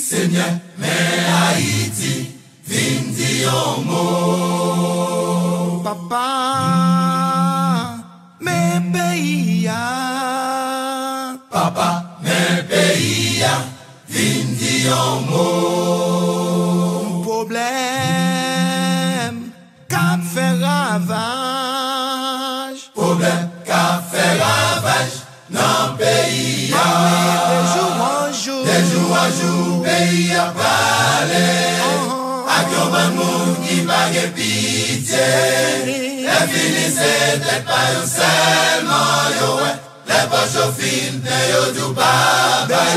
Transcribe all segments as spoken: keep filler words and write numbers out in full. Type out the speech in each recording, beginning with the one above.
Senyè, men Ayiti, vin di yon mo. Papa, men peyi a. Papa, men peyi a, vin di yon mo. Pwoblèm k ap fè ravaj. Pwoblèm k ap fè ravaj nan peyi a. De jou an jou. De jou an jou, peyi a prale. Ak yon bann moun ki pa gen pitye. Lè fini, se tèt pa yo sèlman yo wè. Lè pòch yo fin plen, yo di w pa bay. De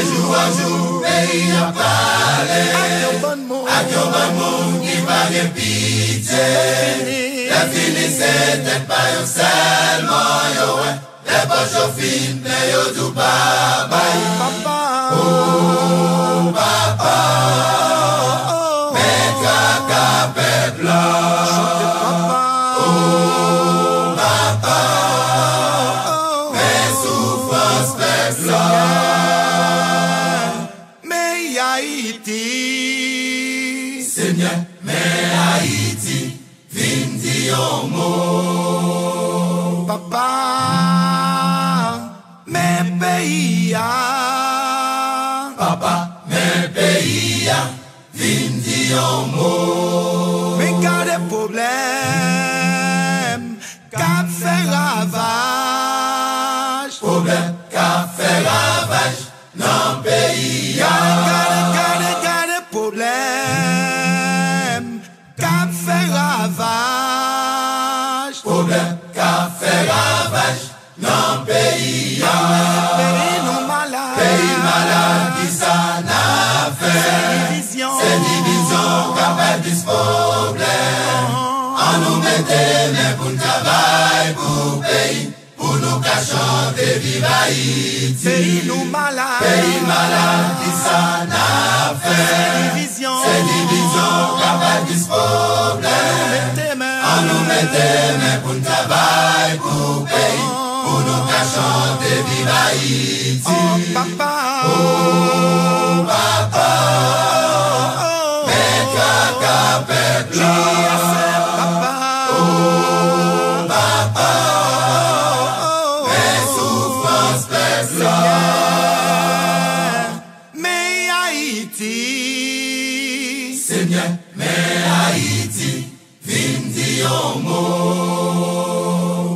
jou an jou, peyi a prale. Ak yon bann moun ki pa gen pitye. Lè fini, se tèt pa yo sèlman yo wè. Lè pòch yo fin plen, yo di w pa bay. Papa, o papa, men traka pèp la. Chante papa, o papa, men soufrans pèp la. Men Ayiti. Senyè, men Ayiti, vin di yon mo. Papa, men peyi a. Papa, men peyi a, vin di yon mo. Men gade pwoblèm k ap fè ravaj. Pwoblèm k ap fè ravaj nan peyi a. Gade, gade, gade, gade pwoblèm k ap fè ravaj. Pwoblèm k ap fè ravaj nan peyi a. Peyi nou malad. Peyi malad, kisa n ap fè? Se divizyon. Se divizyon k ap bay plis pwoblèm. An nou mete men pou n travay pou peyi. Pou nou ka chante viv Ayiti. Peyi nou malad. Peyi malad, kisa n ap fè? Se divizyon. Se divizyon k ap bay plis pwoblèm. An nou mete men. An nou mete men pou n travay pou peyi. Pou nou ka chante viv Ayiti. O papa. O papa. Men traka pèp la. Papa. O papa. Men soufrans pèp la. Men Ayiti. Senyè, men Ayiti, vin di yon mo.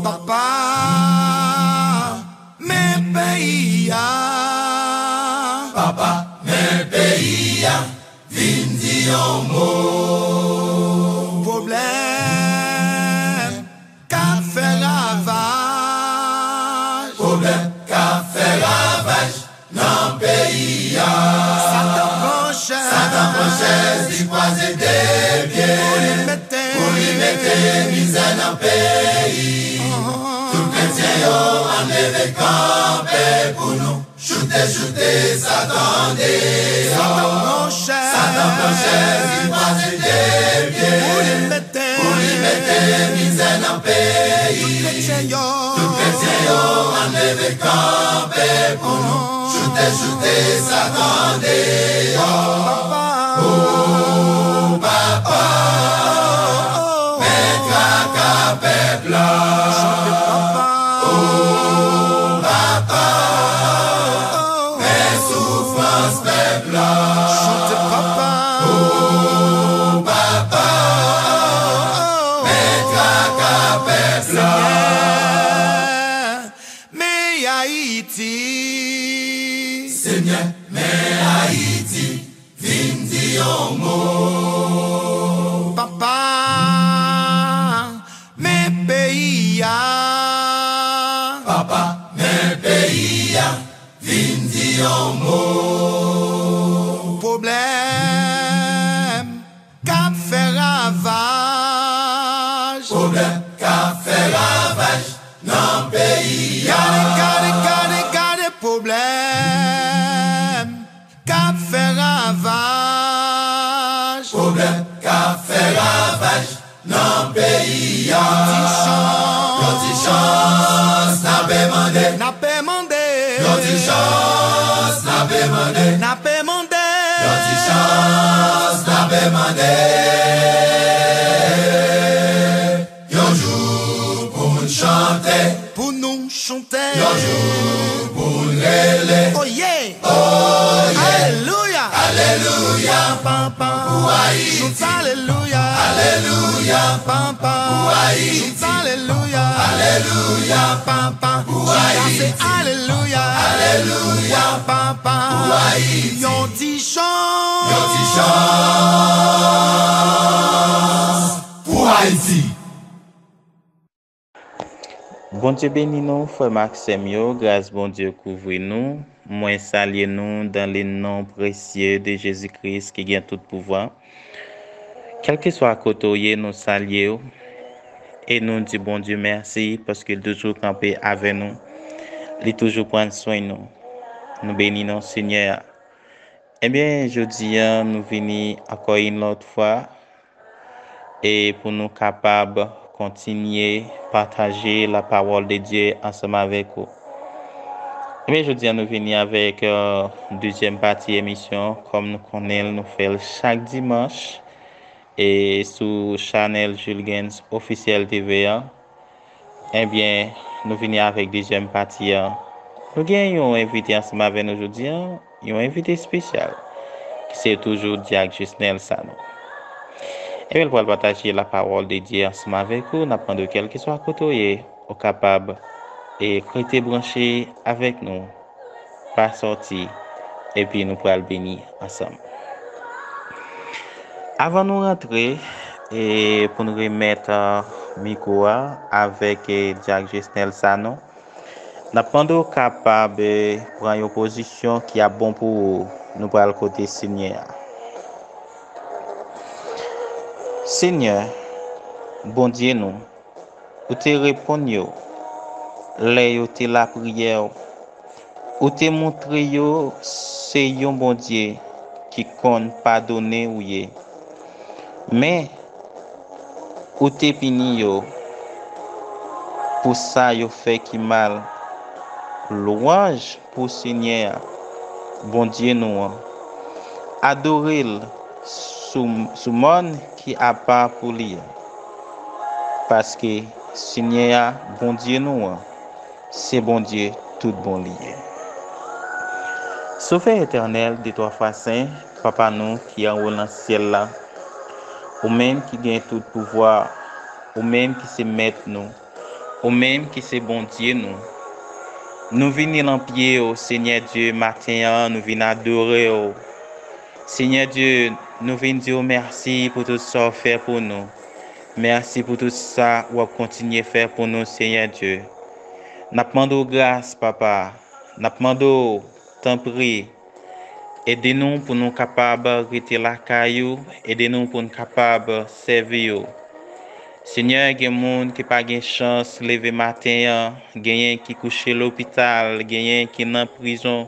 Papa, men peyi a. Papa, men peyi a, vin di yon mo. Pwoblèm k ap fè ravaj. Pwoblèm k ap fè ravaj nan peyi a. Satan pran chèz. Satan pran chèz, li kwaze de pye. Pou li mete. Pou li mete mizè nan peyi. Tout kretyen yo, ann leve kanpe pou nou. Choute, choute, Satan deyò. Satan pran chèz. Satan pran chèz, li kwaze de pye. Pou li mete. Pou li mete mizè nan peyi. Tout kretyen yo. Tout kretyen yo, ann leve kanpe pou nou. Choute, choute, Satan deyò. Papa. O papa. Men traka pèp la. Chante papa. O papa. Men soufrans pèp la. Chante papa. O papa. Men traka pèp la. Men Ayiti. Senyè, men Ayiti. Vin di yon mo. Papa, men peyi a. Papa, men peyi a. Vin di yon mo. Pwoblèm k ap fè ravaj. Pwoblèm k ap fè ravaj nan peyi a. Gade, gade, gade, gade pwoblèm k ap fè ravaj. Pwoblèm k ap fè ravaj nan peyi a. Yon ti chans. Yon ti chans, n ape mande. N ape mande. Yon ti chans, n ape mande. N ape mande. Yon jou pou n chante. Pou nou chante. Yon jou pou n rele. Oh yeah. Oh yeah. Alelouya. Alelouya. Pam, pam. Pou Ayiti. Chante alelouya. Alelouya. Pam, pam. Pou Ayiti. Chante alelouya. Alelouya. Pam, pam. Pou Ayiti. Chante alelouya. Alelouya. Pam, pam. Pou Ayiti. Yon ti chan. Yon ti chan. Pou Ayiti. Bondye beni nou, frè m ak sè m yo. Gras Bondye kouvri nou. Mwen salye nou dans le nom précieux de Jésus-Christ ki gen tout pouvwa. Kèlkeswa kote w ye, nou salye w. E nou di Bondye mèsi paske l toujou kanpe avè nou. Li toujou pran swen nou. Nou beni non Senyè a. Ebyen, jodi a, nou vini ankò yon lòt fwa e pou nou kapab kontinye pataje la parole de Dieu ansanm avèk ou. Ebyen, jodi a, nou vini avèk, euh, dezyèm pati emisyon, kòm nou konnen l, nou fè l chak dimanch e sou chanèl Jules Gaines Officiel T V a. Ebyen, nou vini avèk dezyèm pati a. Nou gen yon envite ansanm avè nou jodi a, yon envite espesyal, ki se toujou Dyak Jusnel Sanon. Ebyen, l pral pataje la parole de Dieu ansanm avèk ou. N ap mande w, kèlkeswa kote w ye, ou kapab e rete branche avèk nou. Pa sòti, epi nou pral beni ansanm. Avan nou rantre, e pou n remèt, a, mikwo a avèk, e, Dyak Jusnel Sanon, n ap mande w kapab, e, pran yon pozisyon ki ap bon pou ou. Nou pral kote Senyè a. Senyè, Bondye nou, ou te reponn yo lè yo te lapriyè w. Ou te montre yo se yon Bondye ki konn padone ou ye. Men, ou te pini yo pou sa yo fè ki mal. Lwanj pou Senyè a, Bondye nou an. Adore l sou, sou mòn ki apa pou li a. Paske Senyè a, Bondye nou an, se Bondye tout bon li ye. Sovè etènèl, de twa fwa sen, Papa nou ki anwo nan syèl la, ou menm ki gen tout pouvwa, ou menm ki se mèt nou, ou menm ki se Bondye nou. Nou vini nan pye w, Senyè Dye, maten an, nou vin adore w. Senyè Dye, nou vin di w mèsi pou tout sa w fè pou nou. Mèsi pou tout sa w ap kontinye fè pou nou, Senyè Dye. N ap mande w gras, Papa. N ap mande w, tanpri, ede nou pou nou kapab rete lakay ou, ede nou pou n kapab sèvi w. Senyè, gen moun ki pa gen chans leve maten an, genyen ki kouche lopital, genyen ki nan prizon.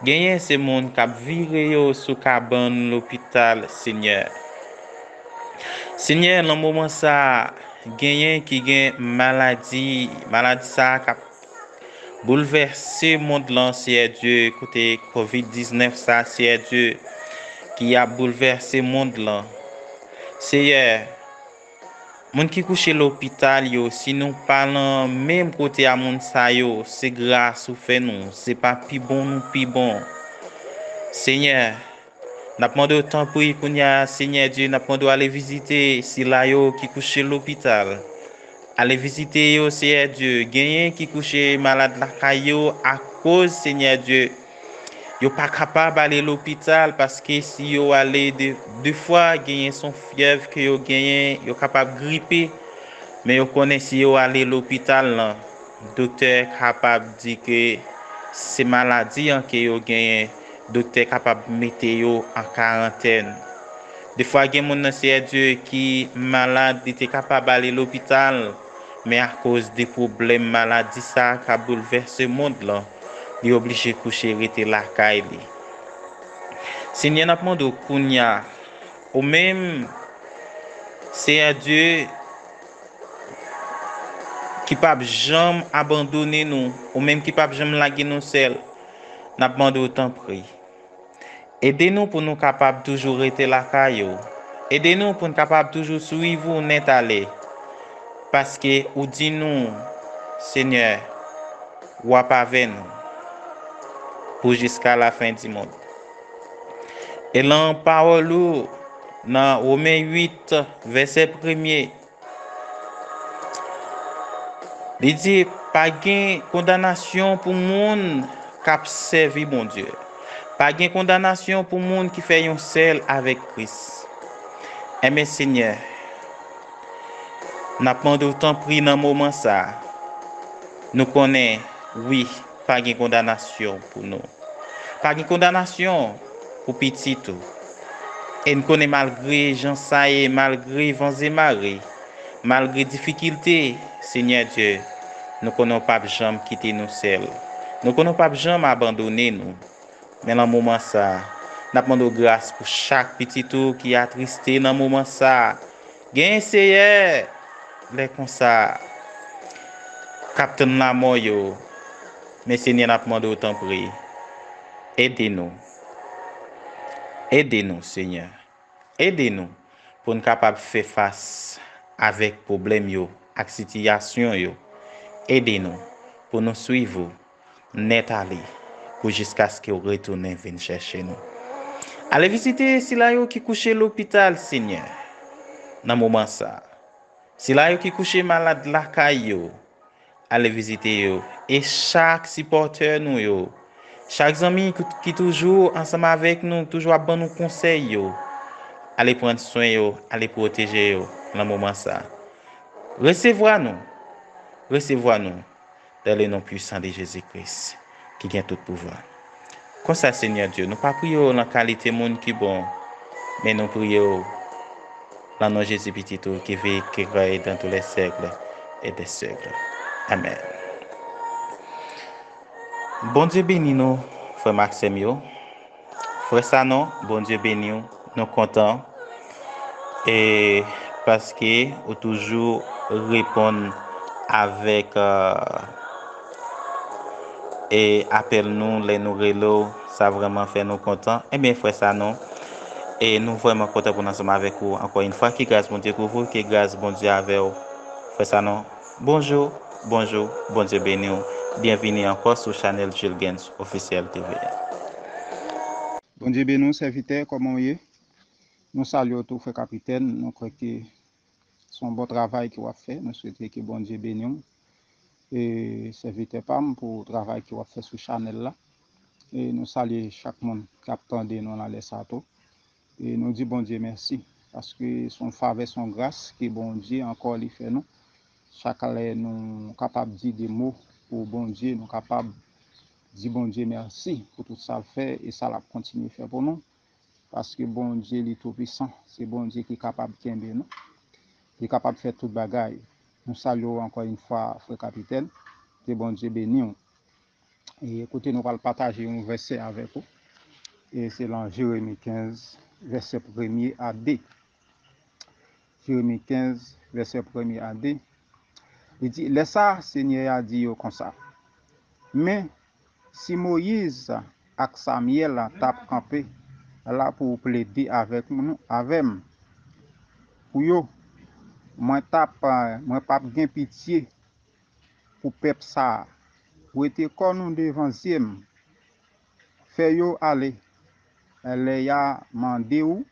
Genyen se moun k ap vire yo sou kabann lopital, Senyè. Senyè, nan moman sa a, genyen ki gen maladi, maladi sa a k ap boulvèse mond lan, Seyè Dye, kote kovid diznèf sa, Seyè Dye, ki ap boulvèse mond lan. Seyè, moun ki kouche lopital yo, si nou pa nan menm kote a moun sa yo, se gras ou fè nou, se pa pi bon nou pi bon. Senyè, n ap mande w tanpri kounye a, Senyè Dye, n ap mande w ale vizite sila yo ki kouche lopital. Ale vizite yo, Seyè Dye. Genyen ki kouche malad lakay yo akoz, Senyè Dye, yo pa kapab ale lopital, paske si yo ale de, defwa genyen se yon fyèv ke yo genyen, yo kapab gripe, men yo konnen si yo ale lopital lan, doktè kapab di ke se maladi an ke yo genyen, doktè kapab mete yo an karantèn. Defwa gen moun nan, Seyè Dye, ki malad, li te kapab ale lopital, men akoz de pwoblèm maladi sa a k ap boulvèse mond lan, li oblije kouche rete lakay li. Senyè, n ap mande w kounye a, ou menm, Seyè Dye, ki p ap janm abandone nou, ou menm ki p ap janm lage nou sèl, n ap mande w tanpri. Ede nou pou nou kapab toujou rete lakay ou. Ede nou pou n kapab toujou swiv ou nèt ale, paske ou di nou, Senyè, w ap avè nou pou jiska lafen di mond. E lan pawòl ou nan Women uit, vèsè premye, li di, pa gen kondanasyon pou moun k ap sèvi Bondye. Pa gen kondanasyon pou moun ki fè yon sèl avèk Kris. Enben, Senyè, n ap mande w tanpri nan moman sa a. Nou konnen, wi, pa gen kondanasyon pou nou. Pa gen kondanasyon pou pitit ou. E n konnen malgre jan sa ye, malgre vanzemare, malgre difikilte, Senyè Dye, nou konnen w p ap janm kite nou sèl. Nou konnen w p ap janm abandone nou. Men lan moman sa a, n ap mande w gras pou chak pitit ou ki atriste nan moman sa a. Genyen, Seyè, lè konsa, k ap tann lanmò yo. Men, Senyè, n ap mande w, tanpri, ede nou. Ede nou, Senyè. Ede nou pou n kapab fè fas avèk pwoblèm yo ak sitiyasyon yo. Ede nou pou nou swiv ou nèt ale pou jiskaske w retounen vin chèche nou. Ale vizite sila yo ki kouche lopital, Senyè, nan moman sa a. Sila yo ki kouche malad lakay yo, ale vizite yo. E chak sipòtè nou yo, chak zanmi ki, ki toujou ansanm avèk nou, toujou ap ban nou konsèy yo, ale pran swen yo, ale pwoteje yo nan moman sa a. Resevwa nou, resevwa nou, dans le nom puissant de Jésus-Christ, ki gen tout pouvwa. Konsa, Senyè Dye, nou pa priye w lan kalite moun ki bon, men nou priye w lan non Jezi Pitit ou ki viv, ki rèy dans tous les siècles et des siècles. Amèn. Bondye beni nou, frè m ak sè m yo. Frè Sanon, Bondye beni w. Nou kontan. E paske ou toujou reponn avèk, euh, e apèl nou lè nou rele w, sa vrèman fè nou kontan. Ebyen, frè Sanon, e nou vrèman kontan pou n ansanm avèk ou ankò yon fwa. Ke gras Bondye kouvri w, ke gras Bondye avè w, frè Sanon. Bonjou, bonjou, Bondye beni w. Byenvini ankò sou chanèl Jules Gaines Officiel T V a. Bondye beni w, sèvitè, kòman w ye? Nou salye w tou, frè Kapitèn. Nou kwè ke se yon bon travay ke w ap fè. Nou swete ke Bondye beni w. E sèvitè pa m, pou travay ke w ap fè sou chanèl la. E nou salye chak moun k ap tande nou nan lè sa tou. E nou di Bondye mèsi, paske se yon favè, se yon gras ke Bondye ankò li fè nou. Chak lè nou kapab di de mo pou Bondye, nou kapab di Bondye mèsi pou tout sa l fè e sa l ap kontinye fè pou nou. Paske Bondye li toupisan, se Bondye ki kapab kenbe nou, li kapab fè tout bagay. Nou salye w ankò yon fwa, frè Kapitèn, ke Bondye beni w. E koute, nou pral pataje yon vèsè avèk ou. E se lan Jeremi kenz, vèsè premye a de. Jeremi kenz, vèsè premye a de. Li di, lè sa a, Senyè a di yo konsa, men si Moyiz ak Samyèl t ap kanpe la pou plede avèk nou, avè m, pou yo, mwen t ap, mwen p ap gen pitye pou pèp sa a. Wete kò nou devan zye m. Fè yo ale. Lè y a mande w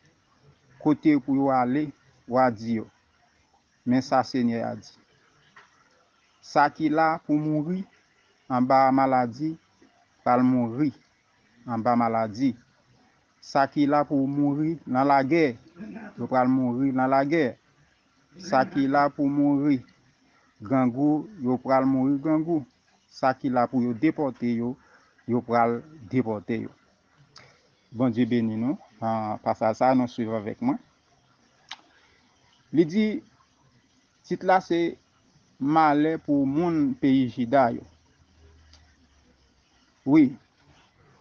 kote pou yo ale, w a di yo, men sa Senyè a di, sa ki la pou mouri anba maladi pral mouri anba maladi. Sa ki la pou mouri nan lagè, yo pral mouri nan lagè. Sa ki la pou mouri grangou, yo pral mouri grangou. Sa ki la pou yo depòte yo, yo pral depòte yo. Bondye beni nou. Nan pasaj sa, nou swiv avèk mwen. Li di, tit la se malè pou moun peyi Jida yo. Wi,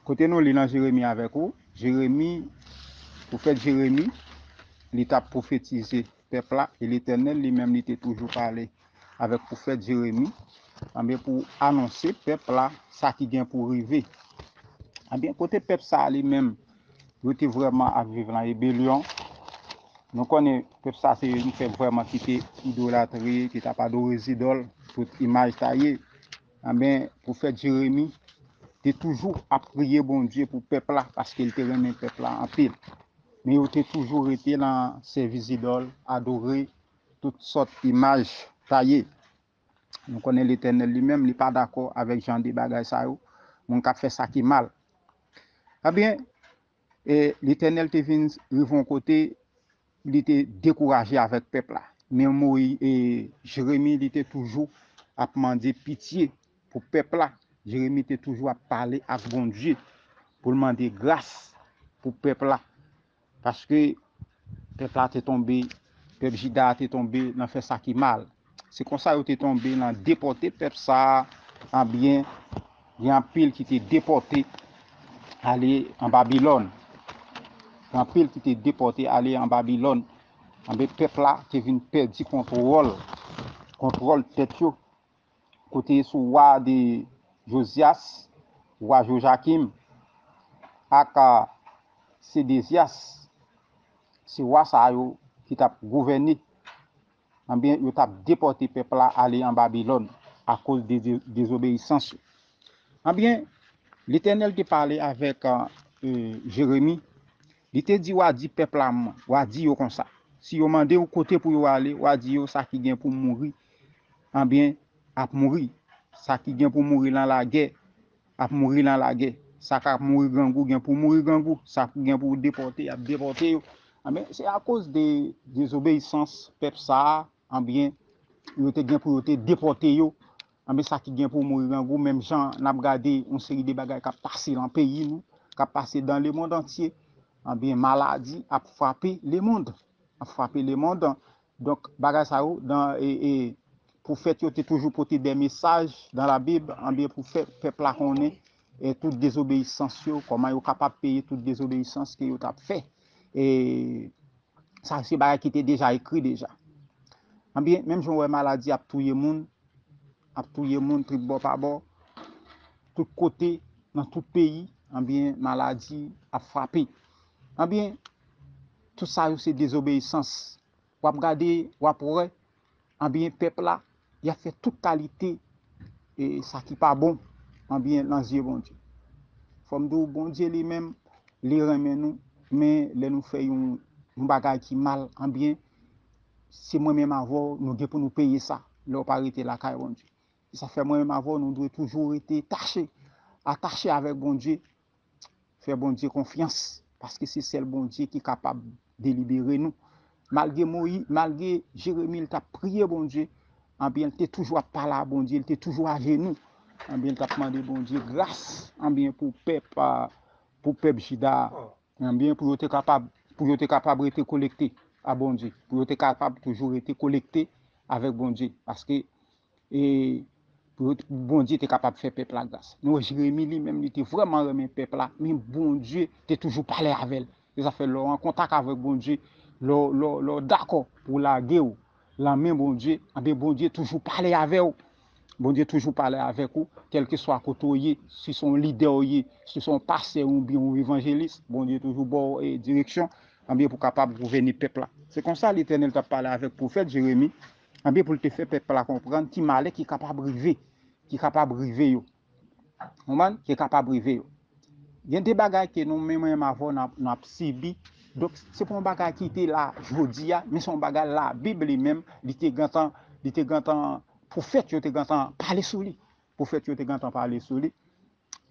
kote nou li nan Jeremi avèk ou, Jeremi, pwofèt Jeremi, li t ap pwofetize pèp la, e Letènèl li menm li te toujou pale avèk pwofèt Jeremi, anben pou anonse pèp la sa ki gen pou rive. Anben kote pèp sa a li menm, yo te vrèman ap viv lan ebelyon, Nou konnen pèp sa se yon pèp vrèman ki te idolatri, ki t ap adore zidòl, tout imaj taye. Anben, pwofèt Jeremi te toujou ap priye Bondye pou pèp la, paske l te renmen pèp la anpil. Men yo te toujou rete nan sèvis zidòl, adore tout sòt imaj taye. Nou konnen Letènèl li menm, li pa dakò avèk jan de bagay sa yo, moun k ap fè sa ki mal. Ebyen, e, Letènèl te vin rive yon kote, li te dekouraje avèk pèp la. Men Moyi-, e, Jeremi, li te toujou ap mande pitye pou pèp la. Jeremi te toujou ap pale ak Bondye pou l mande gras pou pèp la. Paske pèp la te tonbe, pèp Jida a te tonbe nan fè sa ki mal. Se konsa yo te tonbe nan depòte pèp sa a, anbyen, gen anpil ki te depòte ale an Babilòn. Gen anpil ki te depòte ale an Babilòn. Anben, pèp la te vin pèdi kontwòl, kontwòl tèt yo. Kote sou wa de Jozyas, wa Jojakim, ak, a, Sedezyas, se wa sa yo ki t ap gouvène. Anbyen, yo t ap depòte pèp la ale an Babilòn akoz de de- dezobeyisans yo. Anbyen, Letènèl te pale avèk, a, e, Jeremi. Li te di, w a di pèp la, w a di yo konsa. Si yo mande w kote pou yo ale, w a di yo sa ki gen pou mouri, anbyen, ap mouri. Sa ki gen pou mouri nan lagè, ap mouri nan lagè. Sa k ap mouri grangou, gen pou mouri grangou. Sa k gen pou depòte, y ap depòte yo. Anbyen, se akoz de dezobeyisans pèp sa a, anbyen, yo te gen pou yo te depòte yo. Anbyen, sa ki gen pou mouri grangou, menm jan n ap gade yon seri de bagay k ap pase nan peyi nou, k ap pase dans le monde entier, anbyen, maladi ap frape lemonn. Ap frape lemonn. Donk, bagay sa yo, dan, e, e, pwofèt yo te toujou pote de mesaj dan Labib, anbyen, pou fè pèp la konnen, e, tout dezobeyisans yo, kòman yo kapab peye tout dezobeyisans ke yo t ap fè. E sa se bagay ki te deja ekri deja. Anbyen, menm jan w wè maladi ap touye moun, ap touye moun trip bò pa bò, tout kote, nan tout peyi, anbyen, maladi ap frape. Anbyen, tout sa yo se dezobeyisans. W ap gade, w ap wè, anbyen, pèp la, y ap fè tout kalite, e, sa ki pa bon, anbyen, nan zye Bondye. Fò m di w, Bondye li menm, li renmen nou, men lè nou fè yon, yon bagay ki mal, anbyen, se mwen menm avè w, nou gen pou nou peye sa, lè w pa rete lakay Bondye. E sa fè mwen menm avè w, nou dwe toujou rete tache, atache avèk Bondye, fè Bondye konfyans, paske se sèl Bondye ki kapab delibere nou. Malgre Moyi, malgre Jeremi, l t ap priye Bondye, anbyen, l te toujou ap pale a Bondye, l te toujou ajenou. Anbyen, l t ap mande Bondye gras, anbyen, pou pèp, a, pou pèp Jida a. Anbyen, pou yo te kapab, pou yo te kapab rete konekte a Bondye, pou yo te kapab toujou rete konekte avèk Bondye, paske, e, pou yo, pou Bondye te kapab fè pèp la gras. Nou wè Jeremi li menm, li te vrèman renmen pèp la, men Bondye te toujou pale avè l. Se sa fè lè w an kontak avèk Bondye, lè w, lè w, lè w dakò pou w lage w lan men Bondye, anbyen, Bondye toujou pale avè w. Bondye toujou pale avèk ou, kèlkeswa kote w ye, si se yon lidè w ye, si se yon pastè oubyen yon evanjelis, Bondye toujou ba w, e, direksyon, anbyen, pou kapab gouvène pèp la. Se konsa Letènèl t ap pale avèk pwofèt Jeremi, anbyen, pou l te fè pèp la konprann ki malè ki kapab rive, ki kapab rive yo. Konprann? Ki kapab rive yo. Gen de bagay ke nou menm, menm avè w n ap, n ap sibi. Donk, se pa yon bagay ki te la jodi a, men se yon bagay Labib li menm, li te gentan, li te gentan, pwofèt yo te gentan pale sou li. Pwofèt yo te gentan pale sou li.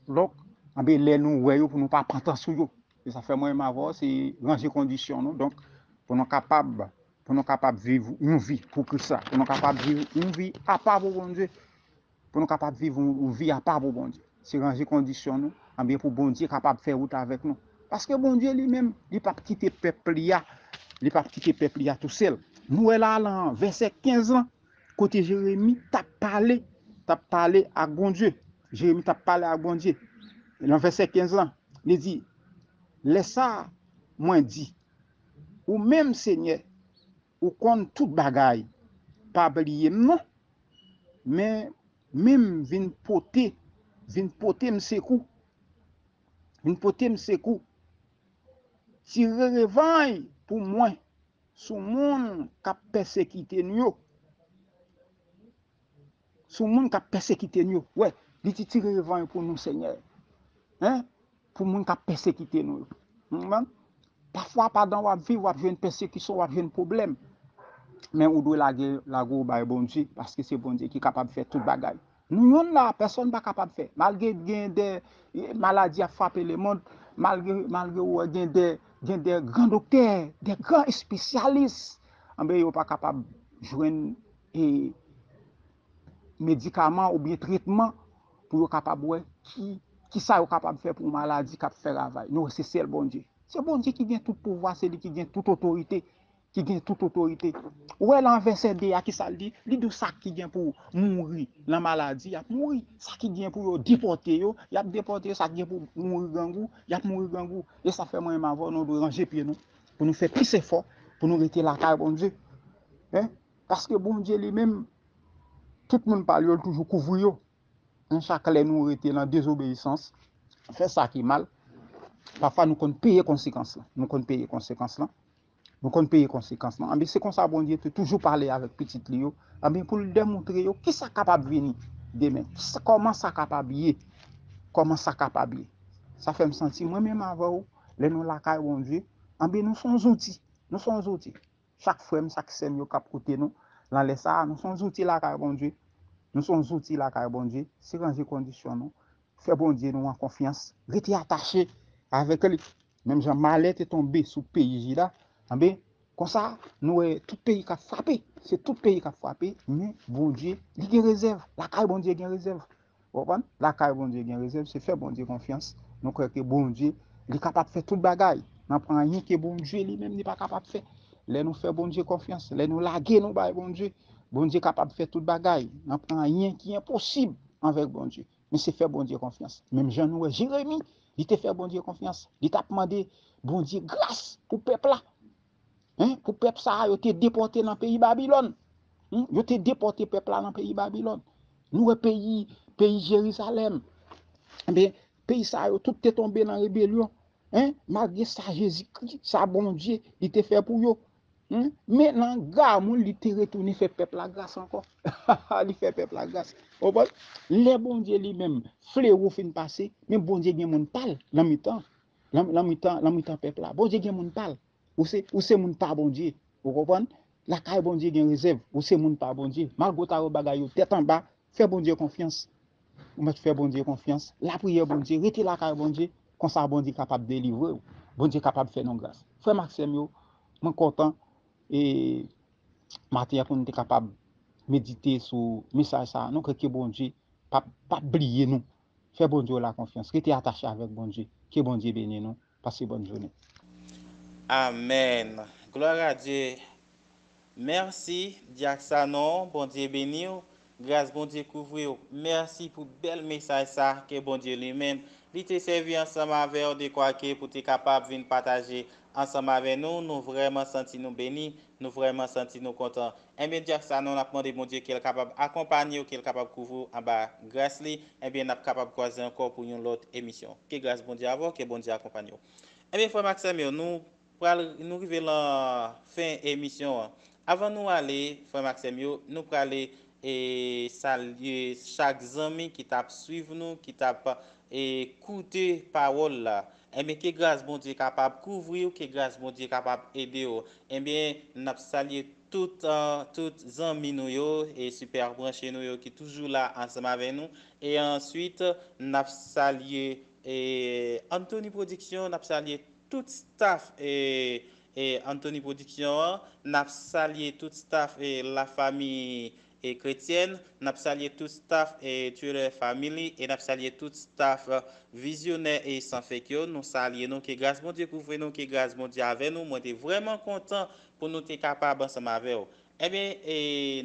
Donk, anben, lè nou wè yo, pou nou pa pantan sou yo. E sa fè mwen menm avè w, se ranje kondisyon nou. Donk, pou nou kapab, pou nou kapab viv yon vi pou Kris la. Pou nou kapab viv yon vi apa pou Bondye. Pou nou kapab viv yon, yon vi apa pou Bondye. Se ranje kondisyon nou, anbyen, pou Bondye kapab fè wout avèk nou. Paske Bondye li menm, li p ap kite pèp li a, li p ap kite pèp li a tousèl. Nou wè la, lan vèsè kenz lan, kote Jeremi t ap pale, t ap pale ak Bondye. Jeremi t ap pale ak Bondye. Lan vèsè kenz lan, li di, lè sa a, mwen di, ou menm, Senyè, ou konn tout bagay, pa bliye m non, men, men vin pote, vin pote m sekou, vin pote m sekou, tire revanj pou mwen sou moun k ap pèsekite nou yo. Sou moun k ap pèsekite nou yo. Wè, li te tire revanj pou nou, Senyè. Hein? Pou moun k ap pèsekite nou yo. Pafwa, pandan w ap viv, w ap jwenn pèsekisyon, w ap jwenn pwoblèm. Men ou dwe lage, lage w bay Bondye, paske se Bondye ki kapab fè tout bagay. Nou youn la, pèsonn pa kapab fè. Malgre gen de maladi ap frape lemonn, malgre, malgre ou wè gen de, gen de gran doktè, de gran espesyalis, anben yo pa kapab jwenn e, medikaman oubyen tretman pou yo kapab wè ki, ki sa yo kapab fè pou yon maladi k ap fè ravay. Nou wè se sèl Bondye. Se Bondye ki gen tout pouvwa, se li ki gen tout otorite, ki gen tout otorite. Ou wè nan vèsè de a ki sa l di? Li di w sa ki gen pou mouri nan maladi, y ap mouri. Sa ki gen pou yo depòte yo, y ap depòte yo. Sa ki gen pou mouri grangou, y ap mouri grangou. E sa fè mwen menm avè w, nou dwe ranje pye nou, pou nou fè plis efò, pou nou rete lakay Bondye. Hein? Paske Bondye li menm, tout moun pa l yo, l toujou kouvri yo. Men chak lè nou rete nan dezobeyisans, fè sa ki mal, pafwa nou konn peye konsekans lan. Nou konn peye konsekans lan. Nou konn peye konsekans lan. Anben, se konsa Bondye te toujou pale avèk pitit li yo. Anben, pou l demoutre yo kisa k kapab vini demen. Kisa, kòman sa kapab ye. Kòman sa kapab ye. Sa fè m santi, mwen menm avè w, lè nou lakay Bondye, anben, nou se yon zouti. Nou se yon zouti. Chak frè m, chak sè m yo k ap koute nou, nan lè sa a, nou se yon zouti lakay Bondye. Nou se yon zouti lakay Bondye. Se ranje kondisyon nou. Fè Bondye nou an konfyans. Rete atache avèk li. Menm jan malè te tonbe sou peyi Jida, anben, konsa, nou wè tout peyi k ap frape. Se tout peyi k ap frape, men Bondye, li gen rezèv. Lakay Bondye gen rezèv. Ou konprann? Lakay Bondye gen rezèv, se fè Bondye konfyans. Nou kwè ke Bondye, li kapab fè tout bagay. Nan pran anyen ke Bondye li menm li pa kapab fè. Lè nou fè Bondye konfyans, lè nou lage nou bay Bondye, Bondye kapab fè tout bagay. Nan pran anyen ki enposib avèk Bondye. Men se fè Bondye konfyans. Menm jan nou wè Jeremi, li te fè Bondye konfyans. Li t ap mande Bondye gras pou pèp la. Hein? Pou pèp sa a, yo te depòte nan peyi Babilòn. Hmm? Yo te depòte pèp la nan peyi Babilòn. Nou wè peyi, peyi Jerizalèm. Enben, peyi sa yo tout te tonbe nan rebelyon. Hein? Malgre sa Jezikri, sa Bondye, li te fè pou yo. Hmm? Men nan gramoun, li te retounen fè pèp la gras ankò. Li fè pèp la gras. Ou konprann? Lè Bondye li menm, flewo fin pase, men Bondye gen moun pa l nan mitan, nan, nan mitan, nan mitan pèp la. Bondye gen moun pa l. Ou se, ou se moun pa Bondye. Ou konprann? Lakay Bondye gen rezèv. Ou se moun pa Bondye. Malgre w ta wè bagay yo tèt anba, fè Bondye konfyans. Ou mèt fè Bondye konfyans. Lapriyè Bondye, rete lakay Bondye. Konsa Bondye kapab delivre w. Bondye kapab fè nou gras. Frè m ak sè m yo, mwen kontan e maten an pou nou te kapab medite sou mesaj sa a. Nou kwè ke Bondye p ap, p ap bliye nou. Fè Bondye w la konfyans. Rete atache avèk Bondye. Ke Bondye beni nou. Pase bòn jounen. Amèn. Glwa a Dye. Mèsi, Dyak Sanon. Bondye beni w. Gras Bondye kouvri w. Mèsi pou bèl mesaj sa ke Bondye li menm, li te sèvi ansanm avè w dekwa ke pou te kapab vin pataje ansanm avè nou. Nou vrèman santi nou beni. Nou vrèman santi nou kontan. Enben, Dyak Sanon, n ap mande Bondye ke l kapab akonpanye w, ke l kapab kouvri w anba gras li. Enben, n ap kapab kwaze ankò pou yon lòt emisyon. Ke gras Bondye avè w, ke Bondye akonpanye w. Enben, frè m ak sè m yo, nou pral, nou rive lan fen emisyon an. Avan nou ale, frè m ak sè m yo, nou prale e salye chak zanmi ki t ap swiv nou, ki t ap e koute pawòl la. Enben, ke gras Bondye kapab kouvri w, ke gras Bondye kapab ede w. Enben, n ap salye tout, ah, tout zanmi nou yo e sipè branche nou yo ki toujou la ansanm avè nou. E answit, n ap salye e Anthony Production, n ap salye tout staff e, e Anthony Production an. N ap salye tout staff e Lafanmi e Kretyèn. N ap salye tout staff e Thriller Family. E n ap salye tout staff, eh, Vizyonè e San Fake yo. Nou salye nou. Ke gras Bondye kouvri nou. Ke gras Bondye avè nou. Mwen te vrèman kontan pou nou te kapab ansanm avè w. Enben, e,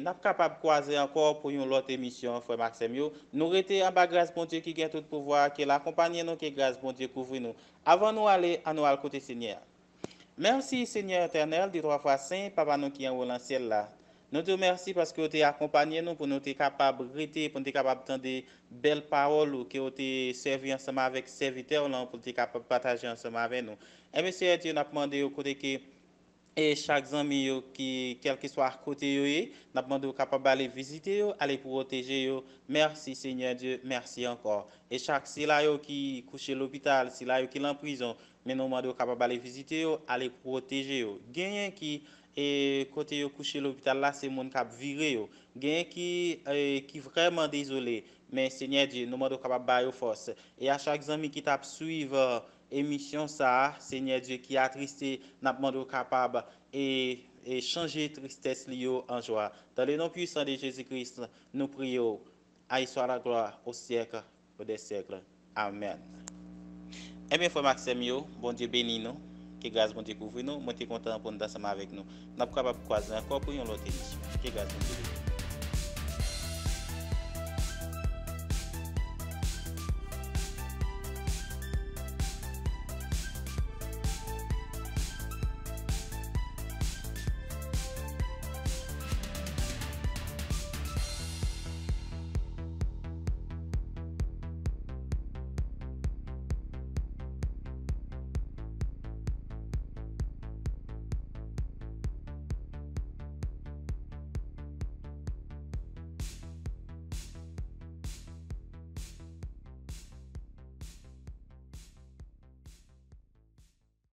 n ap kapab kwaze ankò pou yon lòt emisyon, frè m ak sè m yo. Nou rete anba gras Bondye ki gen tout pouvwa, ke l akonpanye nou, ke gras Bondye kouvri nou. Avan nou ale, ann nou al kote Senyè a. Mèsi, Senyè etènèl, de twa fwa sen, Papa nou ki anwo nan syèl la. Nou di w mèsi paske w te akonpanye nou pou nou te kapab rete, pou nou te kapab tande bèl pawòl ou ke w te sèvi ansanm avèk sèvitè w lan pou l te kapab pataje ansanm avè nou. Enben, Senyè Dye, n ap mande w kote ke E chak zanmi yo ki, kèlkeswa kote yo ye, n ap mande w kapab ale vizite yo, ale pwoteje yo. Mèsi, Senyè Dye, mèsi ankò. E chak sila yo ki kouche lopital, sila yo ki lan prizon, men nou mande w kapab ale vizite yo, ale pwoteje yo. Genyen ki, e, kote yo kouche lopital la, se moun k ap vire yo. Genyen ki, e, ki vrèman dezole, men Senyè Dye, nou mande w kapab ba yo fòs. E a chak zanmi ki t ap swiv, e, emisyon sa a, Senyè Dye, ki atriste, n ap mande w kapab, e, e chanje tristès li yo an jwa. Dans le nom puissant de Jésus-Christ, nou priye w. À toi la gloire au siècle des siècles. Amèn. Ebyen, frè m ak sè m yo, Bondye beni nou. Ke gras Bondye kouvri nou. Mwen te kontan pou n t ansanm avèk nou. N ap kapab kwaze ankò pou yon lòt emisyon. Ke gras Bondye beni nou.